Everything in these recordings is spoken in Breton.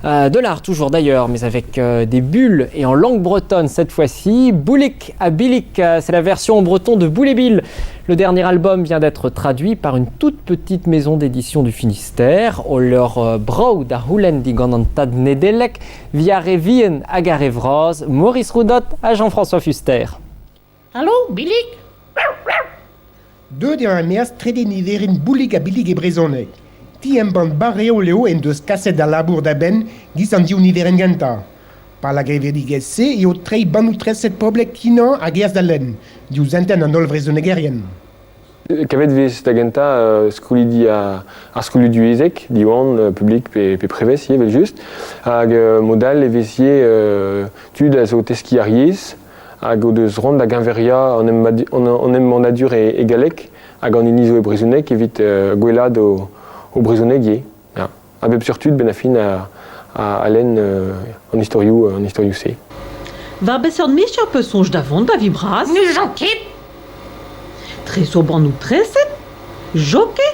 De l'art toujours d'ailleurs, mais avec des bulles et en langue bretonne cette fois-ci. Boulik à Bilik, c'est la version en breton de Boule et Bill. Le dernier album vient d'être traduit par une toute petite maison d'édition du Finistère. O leur brav da c'houlenn digant an tad Nedelec via re vihan hag ar re vras, Maurice Roudot ha Jean-François Fuster. Allo, Billig? Deuet eo er-maez trede niverenn Boulig ha Billig e brezhoneg. Ti-embann Barreol eo en deus kaset al labour da benn giz an div niverenn gentañ. Pal ar gevredigezh-se eo treiñ bannoù-treset poblek kinañ hag aes da lenn, diouzh hentenn an holl vrezhonegerien. Kavet e vez da gentañ skolidi ar skolioù divyezhek, Diwan, publik pe prevez ivez evel-just. Hag mod all e vez ivez tud a zo o teskiñ ar yezh hag o deus c'hoant da geñveriañ an embannadur e galleg hag an hini zo e brezhoneg evit gwellaat o brezhoneg ivez. Ya. A bep seurt tud benn ar fin a lenn an istorioù an istorioù-se. War beseurt micher 'peus soñj da vont pa vi bras? N'ouzon ket. Tresour bannoù treset? Jockey?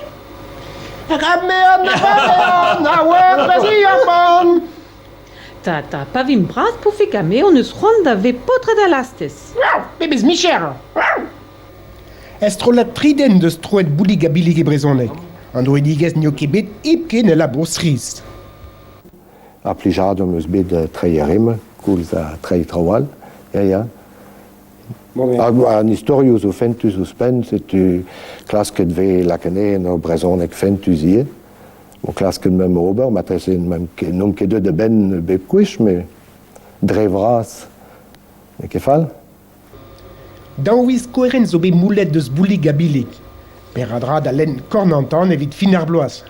Tata, pa vimp bras, Poufig ha me hon eus c'hoant da vezañ paotred al lastez. Pebezh micher! Er strollad tri den deus troet boulig ha billig e brezhoneg. An droidigezh n'eo ket bet hepken ul labour strizh. Ar plijadur 'm eus bet treiñ ar re-mañ, koulz ha treiñ traoù all. Ya, ya. An istorioù zo fentus ouzhpenn, setu klasket 'vez lakaat anezhe en ur brezhoneg fentus ivez. O klasket mem ober, marteze n'omp ket deuet a-benn bep gwech, met dre vras n'eo ket fall. Daou viz skouerenn zo bet moullet deus Boulig ha Billig. Peadra da lenn korn an tan evit fin ar bloaz.